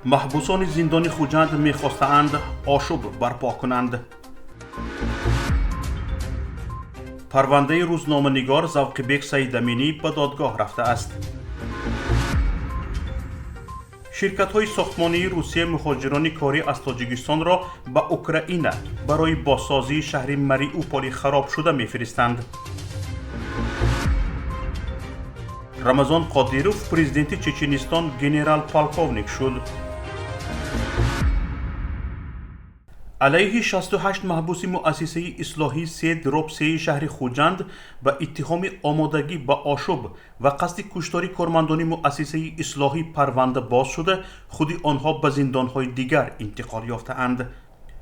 Маҳбусони зиндони Хуҷанд мехостаанд ошӯб барпо кунанд. Парвандаи рӯзноманигор Завқибек Саидаминӣ ба додгоҳ рафтааст. Ширкатҳои сохтмонии Русия муҳоҷирони корӣ аз Тоҷикистонро ба Украина барои бозсозии шаҳри Мариуполи харобшуда мефиристанд. Рамазон Қодиров, президенти Чеченистон, генерал-полковник шуд. Алайҳи 68 маҳбуси муассисаи ислоҳии 3/3 шаҳри Хуҷанд ба иттиҳоми омодагӣ ба ошӯб ва қасди куштори кормандони муассисаи ислоҳӣ парванда боз шуда, худи онҳо ба зиндонҳои дигар интиқол ёфтаанд.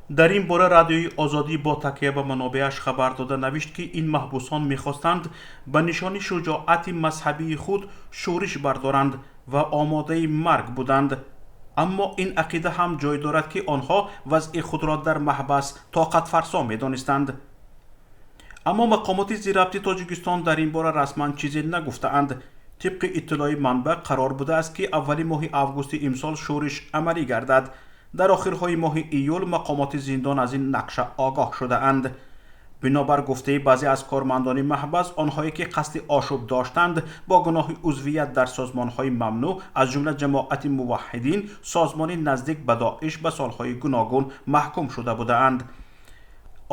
Дар ин бора Радиои Озодӣ бо такя ба манобеаш хабар дода навишт, ки ин маҳбусон мехостанд ба нишони шуҷоати мазҳабии худ шӯриш бардоранд ва омодаи марг буданд. Аммо ин ақида ҳам ҷой дорад, ки онҳо вазъи худро дар маҳбас тоқатфарсо медонистанд. Аммо мақомоти зирабти Тоҷикистон дар ин бора расман чизе нагуфтаанд. Тибқи иттилои манбаъ, қарор будааст, ки аввали моҳи августи имсол шӯриш амалӣ гардад. Дар охирҳои моҳи июл мақомоти зиндон аз ин нақша огоҳ шудаанд. Бинобар гуфтаи баъзе аз кормандони маҳбас, онҳое ки қасди ошӯб доштанд, бо гуноҳи узвият дар созмонҳои мамнӯъ, аз ҷумла Ҷамоати Муваҳҳидин, созмони наздик ба Доиш, ба солҳои гуногун маҳкум шуда будаанд.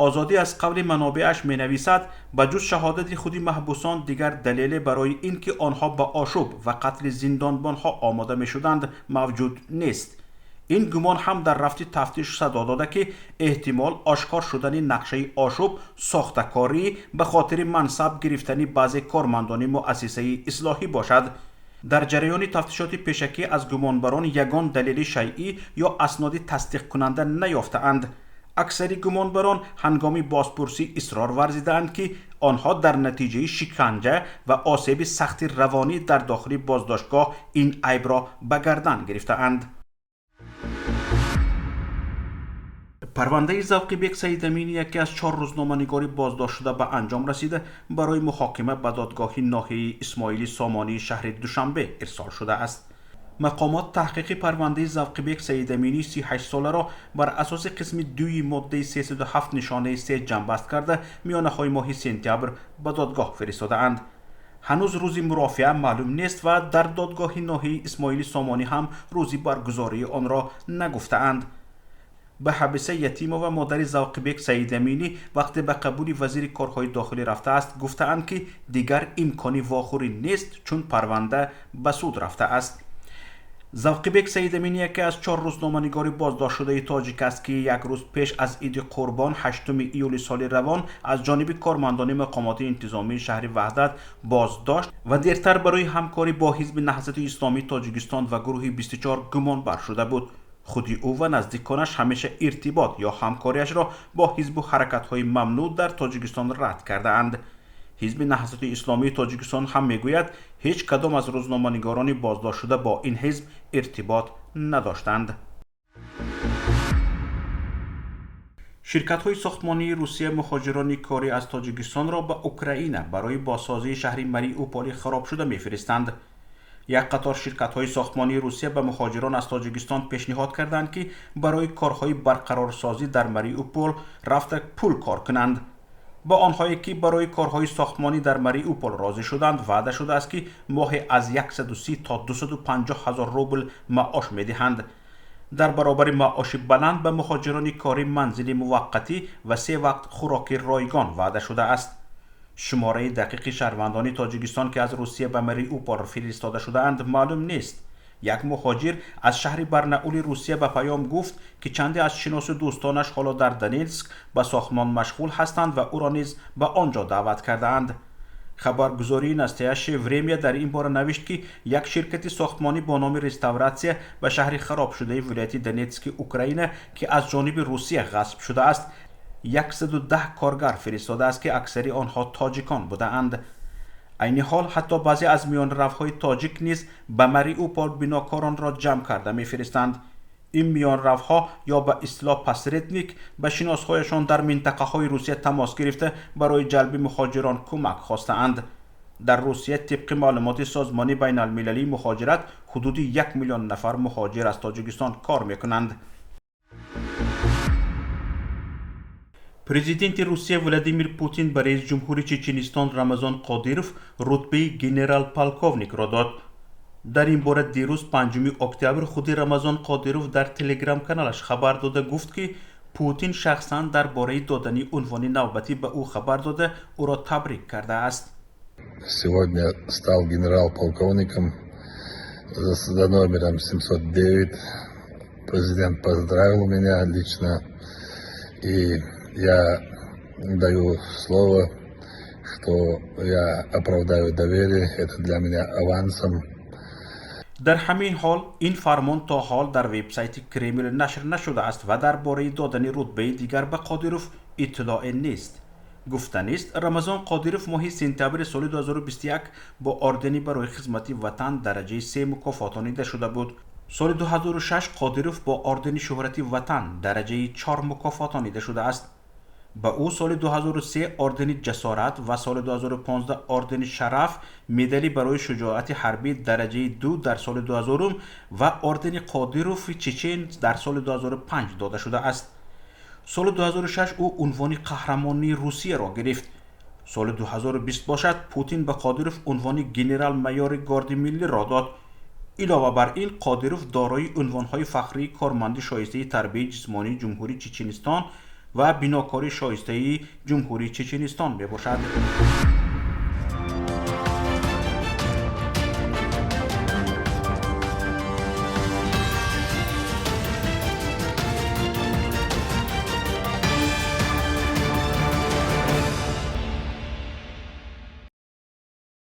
Озодӣ аз қавли манобеаш менависад, ба ҷуз шаҳодати худи маҳбусон дигар далеле барои ин ки онҳо ба ошӯб ва қатли зиндонбонҳо омода мешуданд, мавҷуд нест. Ин гумон ҳам дар рафти тафтиш садо дода, ки эҳтимол ошкор шудани нақшаи ошӯб сохтакорӣ ба хотири мансаб гирифтани баъзе кормандони муассисаи ислоҳӣ бошад. Дар ҷараёни тафтишоти пешакӣ аз гумонбарон ягон далели шайъӣ ё асноди тасдиқкунанда наёфтаанд. Аксари гумонбарон ҳангоми бозпурсӣ исрор варзидаанд, ки онҳо дар натиҷаи шиканҷа ва осеби сахти равонӣ дар дохили боздоштгоҳ ин айбро ба гардан гирифтаанд. Парвандаи Завқибек Саидамини, яке аз чор рӯзноманигори боздоштшуда, ба анҷом расида, барои муҳокима ба додгоҳи ноҳияи Исмоили Сомонии шаҳри Душанбе ирсол шудааст. Мақомот таҳқиқи парвандаи Завқибек Саидаминии 38-соларо бар асоси қисми 2-и моддаи 307 нишонаи 3 ҷамъбаст карда, миёнаҳои моҳи сентябр ба додгоҳ фиристодаанд. Ҳанӯз рӯзи мурофиа маълум нест ва дар додгоҳи ноҳияи Исмоили Сомонӣ ҳам рӯзи баргузории онро нагуфтаанд. Ба Ҳабиса Ятимова, модари Завқибек Саидаминӣ, вақте ба қабули вазири корҳои дохилӣ рафтааст, гуфтаанд, ки дигар имкони вохӯрӣ нест, чун парванда ба суд рафтааст. Завқибек Саидаминӣ яке аз чор рӯзноманигори боздоштшудаи тоҷик аст, ки як рӯз пеш аз Иди Қурбон, 8 июли соли равон, аз ҷониби кормандони мақомоти интизомии шаҳри Ваҳдат боздошт ва дертар барои ҳамкорӣ бо Ҳизби Наҳзати Исломии Тоҷикистон ва гурӯҳи 24 гумонбар шуда буд. Худи ӯ ва наздиконаш ҳамеша иртибот ё ҳамкориашро бо ҳизбу ҳаракатҳои мамнӯъ дар Тоҷикистон рад кардаанд. Ҳизби Наҳзати Исломии Тоҷикистон ҳам мегӯяд, ҳеҷ кадом аз рӯзноманигорони боздоштшуда бо ин ҳизб иртибот надоштанд. Ширкатҳои сохтмонии Русия муҳоҷирони корӣ аз Тоҷикистонро ба Украина барои бозсозии шаҳри Мариуполи харобшуда мефиристанд. Як қатор ширкатҳои сохтмонии Русия ба муҳоҷирон аз Тоҷикистон пешниҳод карданд, ки барои корҳои барқарорсозӣ дар Мариупол рафта пул кор кунанд. Ба онҳое ки барои корҳои сохтмонӣ дар Мариупол розӣ шуданд, ваъда шудааст, ки моҳе аз 130 то 250 ҳазор рубл маош медиҳанд. Дар баробари маоши баланд ба муҳоҷирони корӣ манзили муваққатӣ ва се вақт хӯроки ройгон ваъда шудааст. Шумораи дақиқи шаҳрвандони Тоҷикистон, ки аз Русия ба Мариупол фиристода шудаанд, маълум нест. Як муҳоҷир аз шаҳри Барнаули Русия ба Паём гуфт, ки чанде аз шиносу дӯстонаш ҳоло дар Донетск ба сохтмон машғул ҳастанд ва ӯро низ ба он ҷо даъват кардаанд. Хабаргузории Настоящее Время дар ин бора навишт, ки як ширкати сохтмонӣ бо номи Реставратсия ба шаҳри харобшудаи вилояти Донетски Украина, ки аз ҷониби Русия ғасб шудааст, 110 коргар фиристодааст, ки аксари онҳо тоҷикон будаанд. Айни ҳол ҳатто баъзе аз миёнравҳои тоҷик низ ба Мариупол бинокоронро ҷамъ карда мефиристанд. Ин миёнравҳо ё ба истилоҳ посредник ба шиносҳояшон дар минтақаҳои Русия тамос гирифта, барои ҷалби муҳоҷирон кӯмак хостаанд. Дар Русия тибқи маълумоти Созмони байналмилалии муҳоҷират ҳудуди 1 миллион нафар муҳоҷир аз Тоҷикистон кор мекунанд. Президенти Русия Владимир Путин ба раиси ҷумҳури Чеченистон Рамазон Қодиров рутбаи генерал-полковникро дод. Дар ин бора дирӯз 5 октябр худи Рамазон Қодиров дар телеграм-каналаш хабар дода гуфт, ки Путин шахсан дар бораи додани унвони навбатӣ ба ӯ хабар дода, ӯро табрик кардааст. Сегодня стал генерал-полковником за номером 709. Президент поздравил меня лично, и я даю слово, что я оправдаю доверие. Это для меня авансом. Дар ҳамин ҳол ин фармон то ҳол дар вебсайти Кремл нашр нашудааст ва дар бораи додани рутбаи дигар ба Қодиров иттилоъе нест. Гуфтанист, Рамазон Қодиров моҳи сентябри соли 2021 бо ордени барои хизмати ватан дараҷаи се мукофотонида шуда буд. Соли 2006 Қодиров бо ордени шӯҳрати ватан дараҷаи 4 мукофотонида шудааст. Ба ӯ соли 2003 ордени ҷасорат ва соли 2015 ордени шараф, медали барои шуҷоати ҳарбӣ дараҷаи 2 дар соли 2000 ва ордени Қодирови чечен дар соли 2005 дода шудааст. Соли 2006 ӯ унвони қаҳрамонии Русияро гирифт. Соли 2020 бошад, Путин ба Қодиров унвони генерал-майори Гарди миллиро дод. Илова бар ин, Қодиров дорои унвонҳои фахрии корманди шоистаи тарбияи ҷисмонии Ҷумҳурии Чеченистон ва бинокори шоистаи Ҷумҳурии Чеченистон мебошад.